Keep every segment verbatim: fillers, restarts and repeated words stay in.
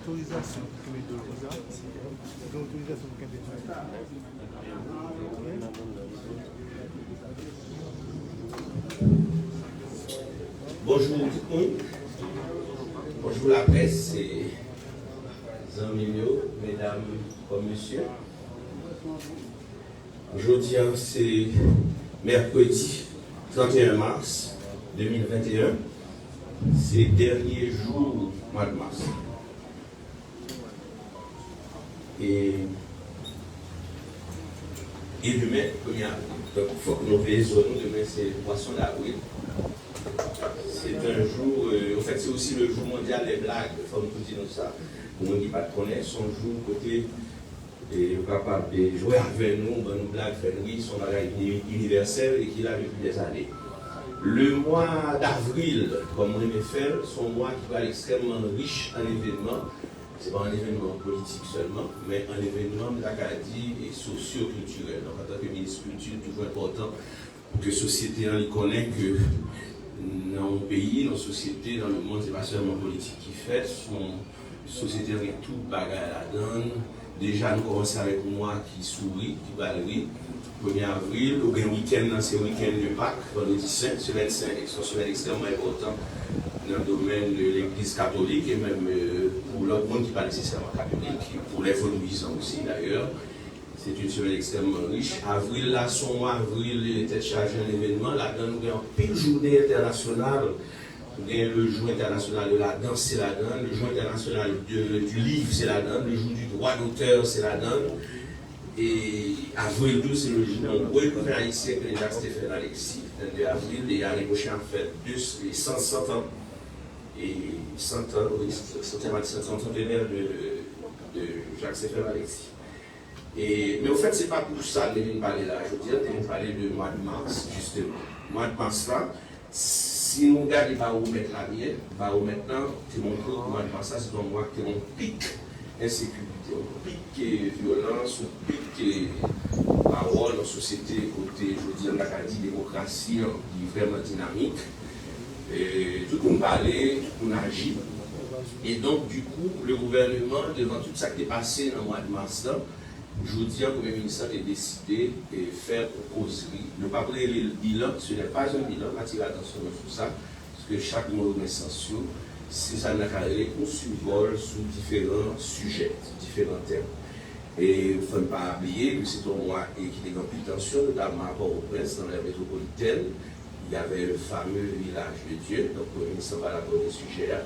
Otorizasyon pou kenbe dlo konsa. Gen otorizasyon pou kenbe dlo. Bonjou tout moun. Bonjou laprès, se zanmi m yo, medam kòm mesye. Jodi a, se mèkredi trannteyen mas de mil venteyen. Se dènye jou mwa d mas. E, e demen, premye avril. Donk, fòk nou veye zo nou. Demen, se pwason davril. C'est un jour, euh, en fait, c'est aussi le jour mondial des blagues. Fòk nou di nou sa. Pou moun ki pa t konnen, se yon jou kote e yo kapab, e, jwe avè nou, ban nou blag, fè n ri, se yon bagay uni-, inivèsèl e ki la depi dèzane. Le mwa davril, kòm mwen renmen fè l, se yon mwa ki pral ekstrèmman rich an evènman. Se pa an evènman politik sèlman, men an evènman, m ta ka di, e, sosyo-kiltirèl. Donk, antanke minis kilti, li toujou enpòtan pou ke sosyete an li konnen ke nan yon peyi, nan yon sosyete, nan lemonn, se pa sèlman politik ki fèt, se yon sosyete an gen tout bagay ladan l. Deja, nou kòmanse avèk yon mwa ki souri, ki pral ri. Premye avril, oubyen wikenn nan, se wikenn de Pak, vandredi sen, semèn sen, se yon semèn ekstrèmman enpòtan nan domèn legliz katolik e menm, euh, pou lòt moun ki pa nesesèman katolik, pou lè vodouizan osi, dayè. Se yon semèn ekstrèmman rich. Avril la, se yon mwa avril tèt chaje an evènman. Ladan l, nou gen anpil jounen entènasyonal. Nou gen le Jour International de la Danse, se ladan l. Le Jour International de, du Livre, se ladan l. Le Jour du Droit d'Auteur, se ladan l. E avril tou, se le jou yon gwo ekriven ayisyen ki rele Jacques Stephen Alexis, vennde avril, e ane pwochen ap fè de, san, san tan. E san tan, wi, san tan, san tan, santenè de, de Jacques Stephen Alexis. E, men, ofèt, se pa pou sa m te vin pale la jodi a, m te vin pale de mwa d mas, jisteman. Mwa d mas la, si nou gade bawomèt la byen, bawomèt lan te montre w mwa d mas la, se te yon mwa ki te gen yon pik ensekirite, yon pik, e, vyolans, yon pik, e, pawòl nan sosyete kote, jodi a, n ta ka di demokrasi an, li vrèman dinamik. E, tout moun pale, tout moun aji. E donk, du coup, le gouvernement, devan tout sa ki te pase nan mwa d mas lan, jodi a, Premye Minis lan te deside, e, fè yon kozri. Nou p ap rele l bilan, ce n'est pas un bilan, m atire atansyon nou sou sa, paske chak mo yo gen sans yo. Se sa n ta ka rele yon sivòl sou diferan sijè, sou diferan tèm. E fò n pa bliye ke se te yon mwa, e, ki te gen anpil tansyon, notamman a Pòtoprens, nan lè metwopolitèn. Il y avait le fameux village de Dieu, donk, Premye Minis lan pale a pwòp sijè a.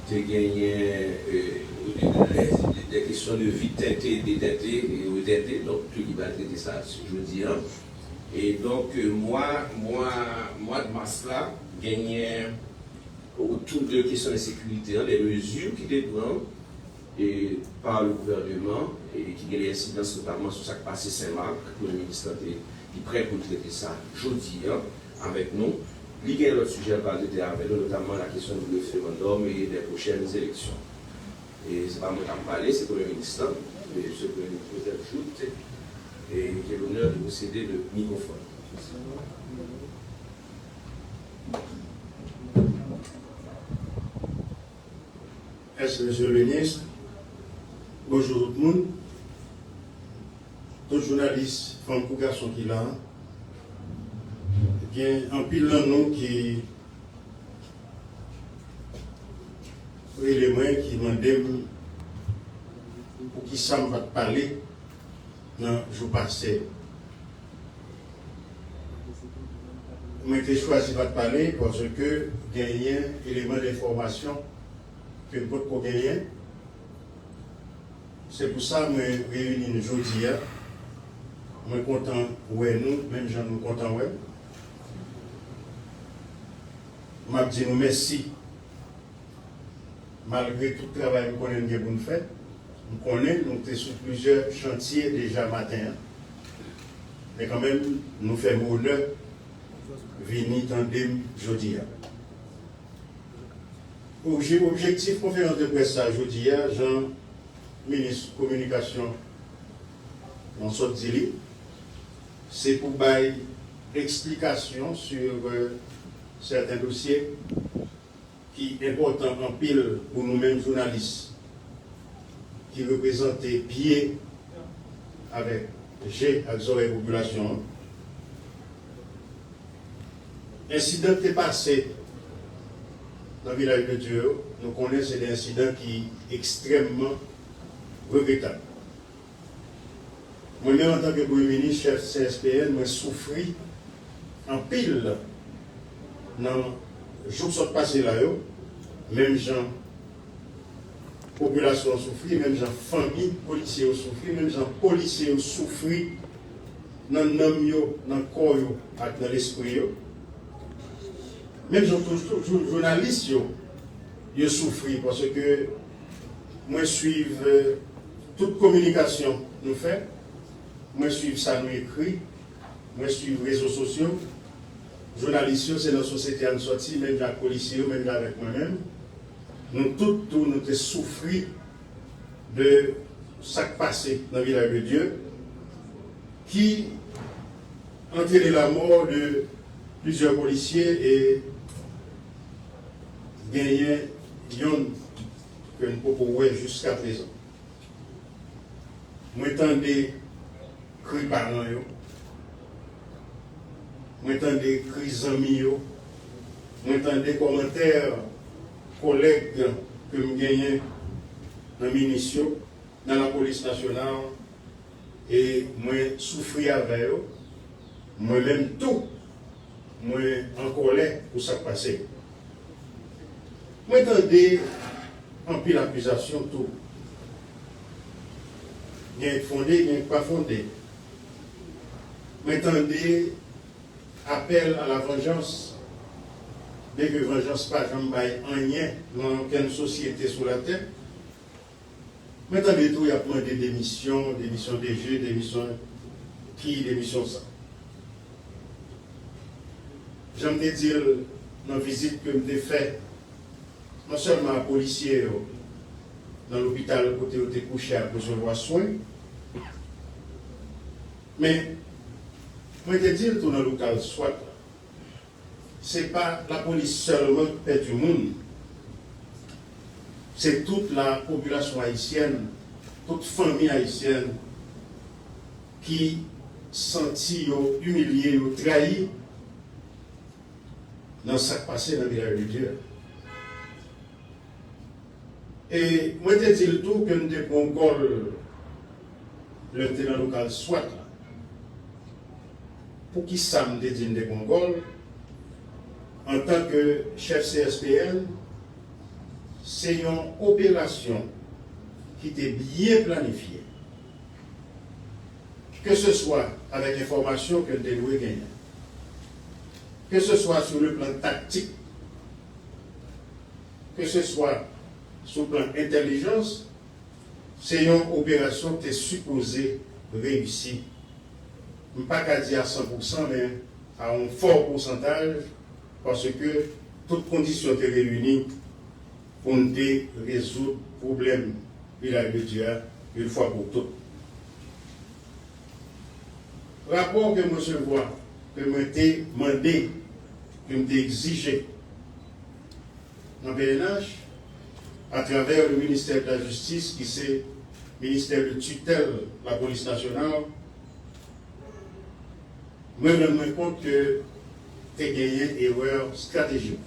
Te genyen, euh, de, de, de, de kesyon de vi tente, detente e retente, donk, tou li pral trete sa jodi a. E donk, euh, mwa, mwa, mwa d mas la, genyen otou de kesyon ensekirite an, de mezi ki te pran, e pa le gouvèneman, e ki gen de ensidans notamman sou sa k pase Senmak, Premye Minis lan te, li prè pou l trete sa jodi a avèk nou. Li gen lòt sijè l pral trete avèk nou, notamman la kesyon du referandòm e dè pwochèn eleksyon. E se pa mwen k ap pale, se Premye Minis lan, e Msye Premye Minis Joseph Jouthe, e j'ai l'honneur de vous céder le microphone. Mèsi, Mesye le Minis. Bonjou tout moun. Tout jounalis, fanm kou gason ki la. Gen anpil nan nou ki rele mwen, ki mande m poukisa m pa t pale nan jou pase. Mwen te chwazi pa t pale paske genyen eleman denfòmasyon ke m potko genyen. Se pou sa mwen reyini n jodi a. Mwen kontan wè nou, menm jan nou kontan wè m. M ap di nou mèsi. Malgre tout travay m konnen n gen pou n fè, m konnen nou te sou plizyè chantye deja maten an. Men kanmenm, nou fè m onè vini tande m jodi a. Obje-, objektif konferans de près sa a jodi a, jan minis kominikasyon an sot di li, se pou bay eksplikasyon sur, euh, sèten dosye ki enpòtan anpil pou nou menm jounalis. ki reprezante pye avèk je ak zòrèy popilasyon an. Ensidan ki te pase nan Vilaj de Dye yo, nou konnen se de ensidan ki ekstrèmman regretab. Mwen menm, antanke Premye Minis, chèf C S P N, mwen soufri anpil nan jou k sot pase la yo, menm jan popilasyon an soufri, menm jan fanmi polisye yo soufri, menm jan polisye yo soufri nan nanm yo, nan kò yo ak nan lespri yo. Menm jan tou, tou, jou-, jounalis yo, yo soufri, paske mwen swiv, eh, tout kominikasyon nou fè, mwen swiv sa nou ekri, mwen swiv rezo sosyo. Jounalis yo, se nan sosyete a n sòti, menm jan ak polisye yo, menm jan avèk mwen menm. Nou tout tou, nou te soufri de sa k pase nan Vilaj de Dye, ki entraîné la mort de plusieurs policiers e genyen yonn ke n poko wè jiskaprezan. Mwen tande kri paran yo. Mwen tande kri zanmi yo. Mwen tande kòmantè kòlèg ke m genyen nan minis yo, nan lapolis nasyonal, e mwen soufri avè yo. Mwen menm tou, mwen an kòlè pou sa k pase. Mwen tande anpil akizasyon tou. Gen k fonde, gen k pa fonde. Mwen tande apèl a la vanjans, byenke vanjans pa janm bay anyen nan okenn sosyete sou latè. Mwen tande tou y ap mande demisyon, demisyon D G, demisyon ki, demisyon sa. Jan m te di l nan vizit ke m te fè, non sèlman a polisye yo nan lopital kote yo te kouche ap resevwa swen, men mwen te di l tou nan lokal swat la. Se pa lapolis sèlman ki pèdi moun. Se tout la popilasyon ayisyèn, tout fanmi ayisyèn ki santi yo imilye, yo trayi nan sa k pase nan Vilaj de Dye a. E mwen te di l tou ke m te pran gòl lè m te nan lokal swat la. Poukisa m te di m te pran gòl? Antanke chèf C S P N, se yon operasyon ki te byen planifye. Keseswa avèk enfòmasyon ke n te dwe genyen, keseswa sou le plan taktik, keseswa sou plan entèlijans, se yon operasyon ki te sipoze reyisi. M pa ka di a san pou san, men a yon fò pousantaj, paske tout kondisyon te reyini pou n te rezoud pwoblèm Vilaj de Dye a, yon fwa pou tout. Rapò ke m resevwa, ke mwen te mande, ke m te egzije nan P N H, atravè le ministè de la jistis, ki se ministè de titèl lapolis nasyonal, mwen rann mwen kont ke te genyen erè estratejik.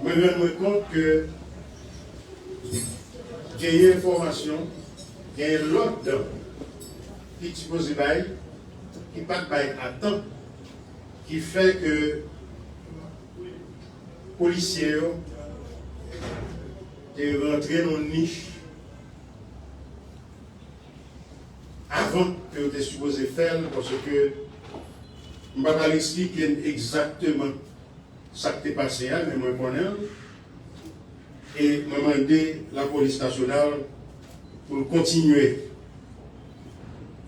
Mwen rann mwen kont ke genyen enfòmasyon, genyen lòd ki t sipoze bay, ki pa t bay a tan, ki fè ke polisye yo te rantre nan yon nich avan ke yo te sipoze fè l, paske m pa pral eksplike n egzakteman sa k te pase a, men mwen konnen l. E mwen mande lapolis nasyonal pou l kontinye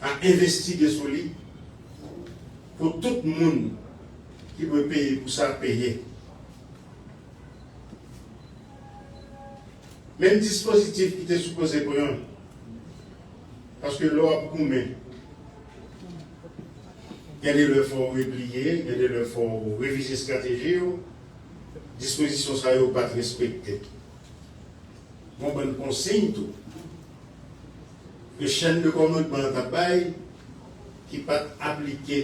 a envestige sou li, pou tout moun ki dwe peye pou sa peye. Menm dispozitif ki te sipoze pran, paske lè w ap goumen, gen de lè fò w repliye, gen de lè fò w revize estrateji w, dispozisyon sa yo pa t respekte. Yon bann konsiy tou ke chèn de kòmandman an t ap bay ki pa t aplike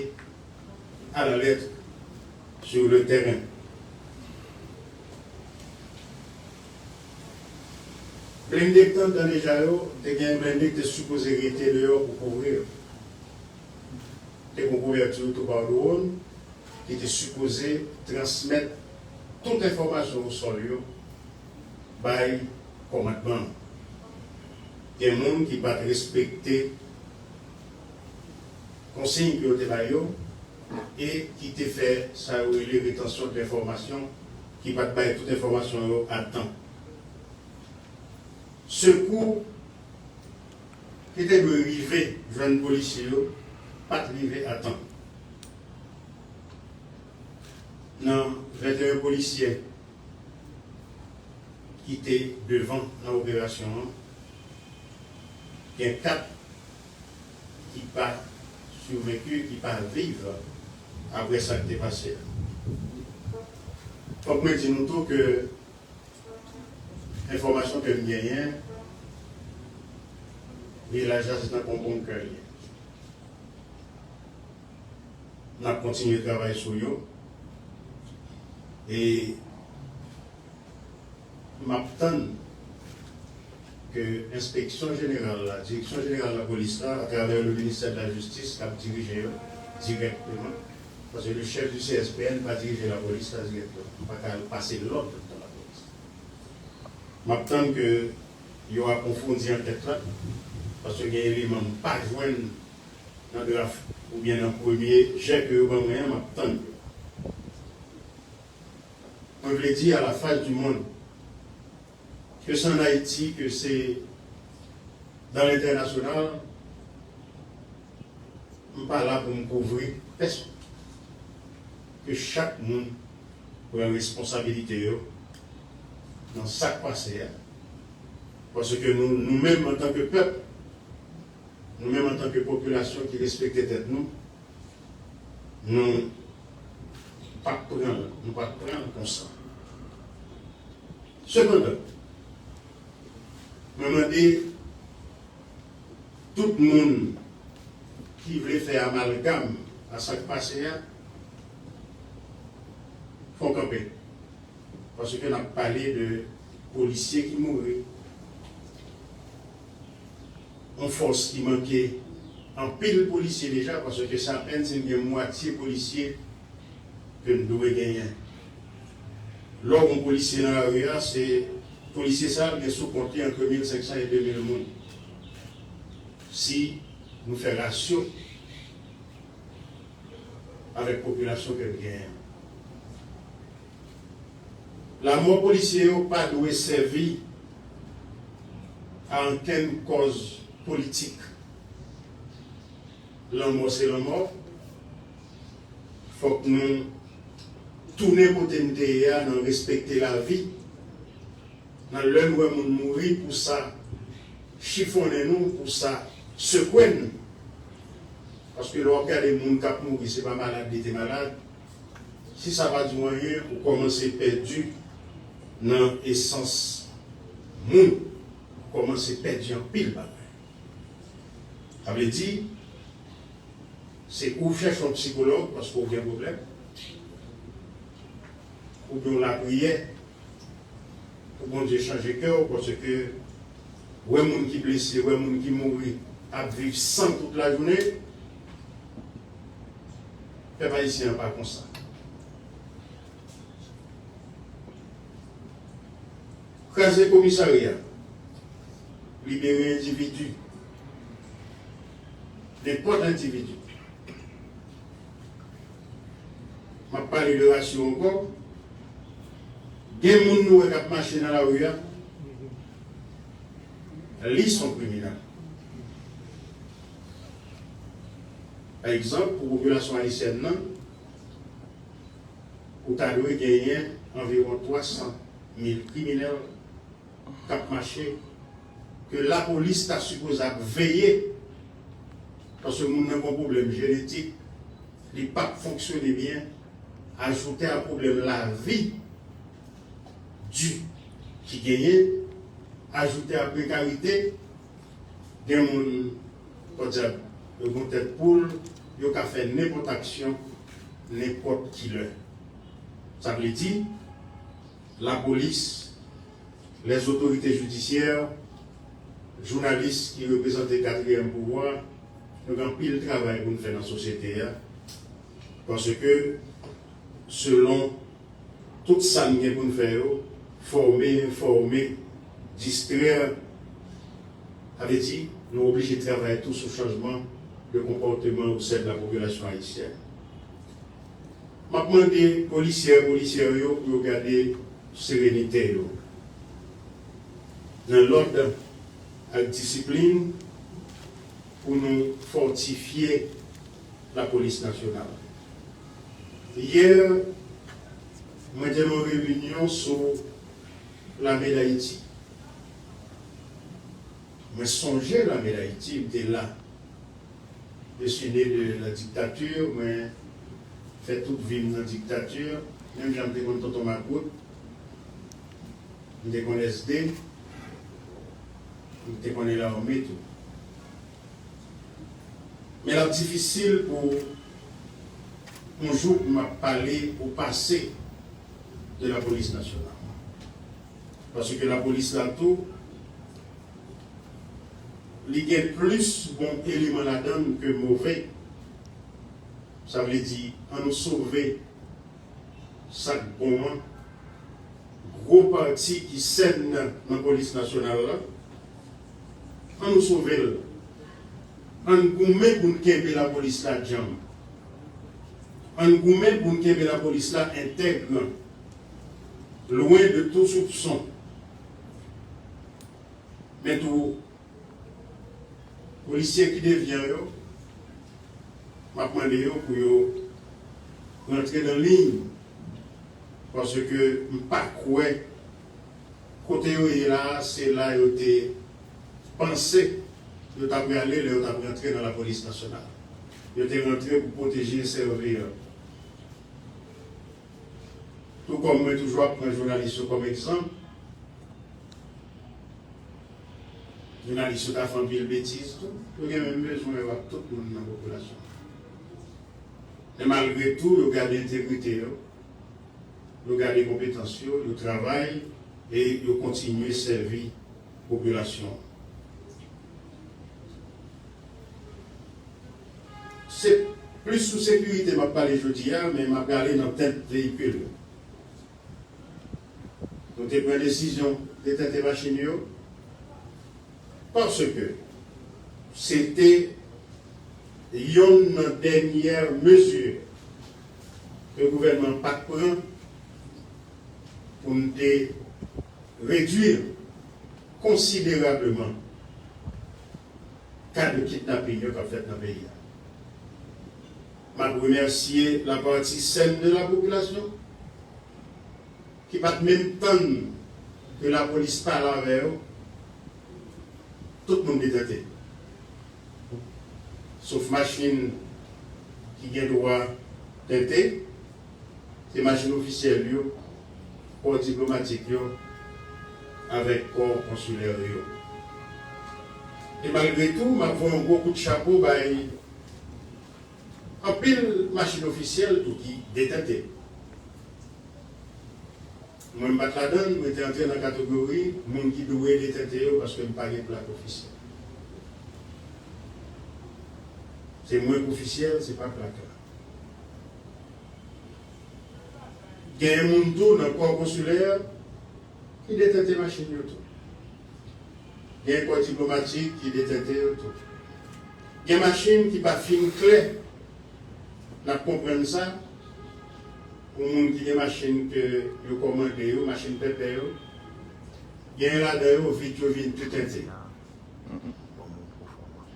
à la lettre sur le terrain. Blende k t anndan deja yo, te gen blende ki te sipoze rete deyò pou kouvri yo. Te gen kouvèti tou pa dwòn ki te sipoze transmèt tout enfòmasyon o sòl yo bay kòmandman an. Gen moun ki pa t respekte konsiy ke yo te bay yo e ki te fè sa yo rele retansyon de lenfòmasyon, ki pa t bay tout enfòmasyon yo a tan. Sekou ki te dwe rive jwenn polisye yo pa t rive a tan. Nan venteyen polisye ki te devan nan operasyon an, gen kat ki pa siveku, ki pa viv apre sa k te pase a. Fòk mwen di nou tou ke enfòmasyon ke m genyen, vilaj la se tankou yon bonkè l ye. N ap kontinye travay sou yo. E m ap tann ke Enspeksyon Jeneral la, Direksyon Jeneral Lapolis la, atravè le Ministère de la Justice, k ap dirije yo dirèkteman, paske le chef du C S P N pa dirije lapolis la dirèkteman, pa ka al pase lòd nan lapolis. M ap tann ke yo apwofondi ankèt la, paske gen eleman m pa jwenn nan draf oubyen nan premye jè ke yo ban mwen an, m ap tann yo. Mwen vle di à la face du monde, que c'est en Haïti, que c'est dans l'international, m pa la pou m kouvri pèsonn. Ke chak moun pran responsabilite yo nan sa k pase a. Paske nou, nou menm antanke pèp, nou menm antanke popilasyon ki respekte tèt nou, nou pa t pran l, nou pa t pran l konsa. Sepandan, mwen mande tout moun ki vle fè amalgam a sa k pase a, fè w kanpe. Paske n ap pale de polisye ki mouri, yon fòs ki manke anpil polisye deja, paske se apèn si n gen mwatye polisye ke n dwe genyen. Lè w gen yon polisye nan lari a, se polisye sa a gen sou kont li ant mil senk san e de mil moun. Si nou fè rasyo avèk popilasyon ke n genyen. Lanmò polisye yo pa dwe sèvi a ankenn kòz politik. Lanmò se lanmò. Fòk nou tounen kote n te ye a nan respekte lavi. Nan lè n wè moun mouri, pou sa chifonnen nou, pou sa sekwe n. Paske lè w ap gade moun k ap mouri, se pa malad li te malad. Si sa pa di w anyen, ou kòmanse pèdi nan esans moun. Ou kòmanse pèdi anpil bagay. Sa vle di, se ou chèche yon sikològ paske w gen pwoblèm, oubyen w lapriyè pou Bondye chanje kè w, paske wè moun ki blese, wè moun ki mouri, ap viv san tout lajounen, pèp ayisyen an pa konsa. Kraze komisarya, libere endividi, nenpòt endividi. M ap pale de rasyo ankò. Gen moun nou wè k ap mache nan lari a, li se yon kriminèl. Pa egzanp, pou popilasyon ayisyèn nan, ou ta dwe genyen anviwon twa san mil kriminèl k ap mache, ke lapolis ta sipoze ap veye, paske moun nan gen yon pwoblèm jenetik, li p ap fonksyone byen, ajoute a pwoblèm lavi di ki genyen, ajoute a prekarite, gen moun, podyab, yo gon tèt poul, yo ka fè nenpòt aksyon, nenpòt ki lè. Sa vle di, lapolis, lèzotorite jidisyè, jounalis ki reprezante katriyèm pouvwa, nou gen anpil travay pou n fè nan sosyete a. Paske, selon tout sa n gen pou n fè yo, fòme, enfòme, distrè, sa vle di, nou oblije travay tou sou chanjman de konpòteman o sen de la popilasyon ayisyèn. M ap mande polisyè, polisyè yo pou yo gade serenite yo, nan lòd ak disiplin, pou nou fòtifye lapolis nasyonal. Yè, mwen te nan yon reyinyon sou Lame Dayiti. Mwen sonje Lame Dayiti, m te la. Je suis né de la dictature, mwen fè tout vi m nan diktati. Menm jan m te konn Tonton Makout, m te konn S D, m te konn Elarme tou. Men l ap difisil pou yon jou pou m ap pale ou pase de lapolis nasyonal. Paske lapolis la tou, li gen plis bon eleman ladan l ke move. Sa vle di, ann nou sove sa k bon an, gwo pati ki sèn nan, nan polis nasyonal la, ann nou sove l. Ann goumen pou n kenbe lapolis la djanm. Ann goumen pou n kenbe lapolis la entèg, lwen de tou soupson. Men tou, polisye ki devyan yo, m ap mande yo pou yo rantre nan liy, paske m pa kwè kote yo ye la a, se la yo te panse yo t ap prale lè yo t ap rantre nan lapolis nasyonal. Yo te rantre pou pwoteje e sèvi. Tou kòm mwen toujou ap pran jounalis yo kòm egzanp, jounalis yo ka fè anpil betiz tou, yo gen menm bezwen yo ak tout moun nan popilasyon. Men malgre tou, yo gade entegrite yo, yo gade konpetans yo, yo travay e yo kontinye sèvi popilasyon an. Se plis sou sekirite m ap pale jodi a, men m ap gade nan tente veyikil yo. Nou te pran desizyon detente machin yo, paske se te yonn nan dènyè mezi ke gouvènman an pa t pran pou n te redui konsiderableman ka de kidnaping yo k ap fèt nan peyi a. M ap remèsye lapati sèn de la popilasyon ki pa t menm tann ke lapolis pale avè yo. Tout moun te tente. Sof machin ki gen dwa tente, se machin ofisyèl yo, kò diplomatik yo, avèk kò konsilè yo. E malgre tou, m ap voye yon gwo kout chapo bay anpil machin ofisyèl tou ki detente. Mwen, m pa t ladan l, mwen te antre nan kategori moun ki dwe detente yo paske m pa gen plak ofisyèl. Se mwen k ofisyèl, se pa plak la. Genyen moun tou nan kò konsilè ki detente machin yo tou. Gen kò diplomatik ki detente yo tou. Gen machin ki pa fin klè. N ap konprann sa. Pou moun ki gen machin ke yo kòmande yo, machin pèpè yo, genyen ladan yo vit yo vin tou tente.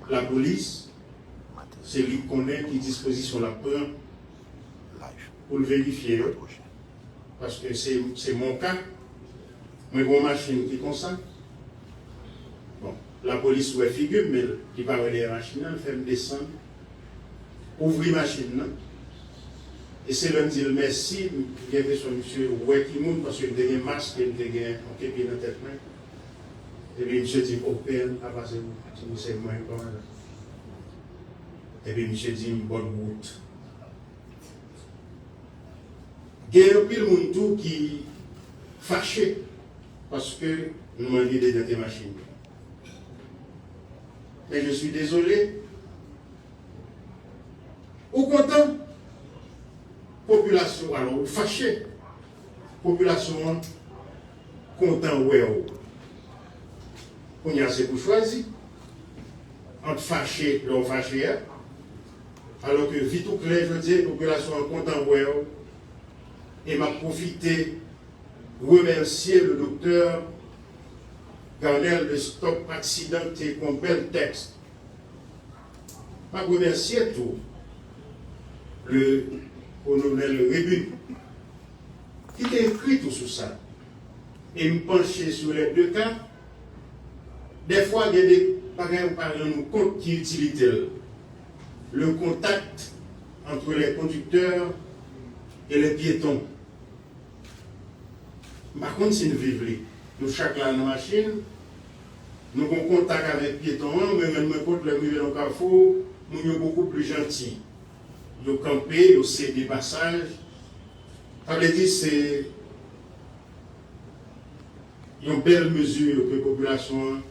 Lapolis, se li k konnen ki dispozisyon l ap pran pou l verifye yo. Paske se, se mon ka. Mwen gen yon machin ki konsa. Bon, lapolis wè figi m, men li pa wè dèyè machin nan, l fè m desann, ouvri machin nan. E se lè m di l mèsi, m gen enpresyon misye wè ki moun, paske m te gen mask e m te gen yon kepi nan tèt mwen. Epi misye di m, "Oh, Pè, m pa pase pou ti misye mwen kòmandan." Epi misye di m, "Bòn wout." Gen anpil moun tou ki fache paske nou mande dedante machin yo. Men je suis désolé, ou kontan, popilasyon, alò, ou fache, popilasyon an kontan wè w. Kounye a se pou chwazi ant fache lè w fache a, alò ke vit ou klè jodi a, popilasyon an kontan wè w. E m ap pwofite remèsye le doktè Garnel de Stop Accident ki te ekri yon bèl tèks. M ap remèsye tou le kolonèl Rebin ki te ekri tou sou sa. E m panche sou lè de ka. Dèfwa, gen de bagay ou pa rann ou kont ki itilite l. Le contact entre les conducteurs et les piétons. M pa konn si n viv li. Nou chak la nan machin, nou gon kontak avèk pyeton an, mwen rann mwen kont lè m rive nan kafou, moun yo bokou pli janti. Yo kanpe, yo sede pasaj. Sa vle di se yon bèl mezi ke popilasyon an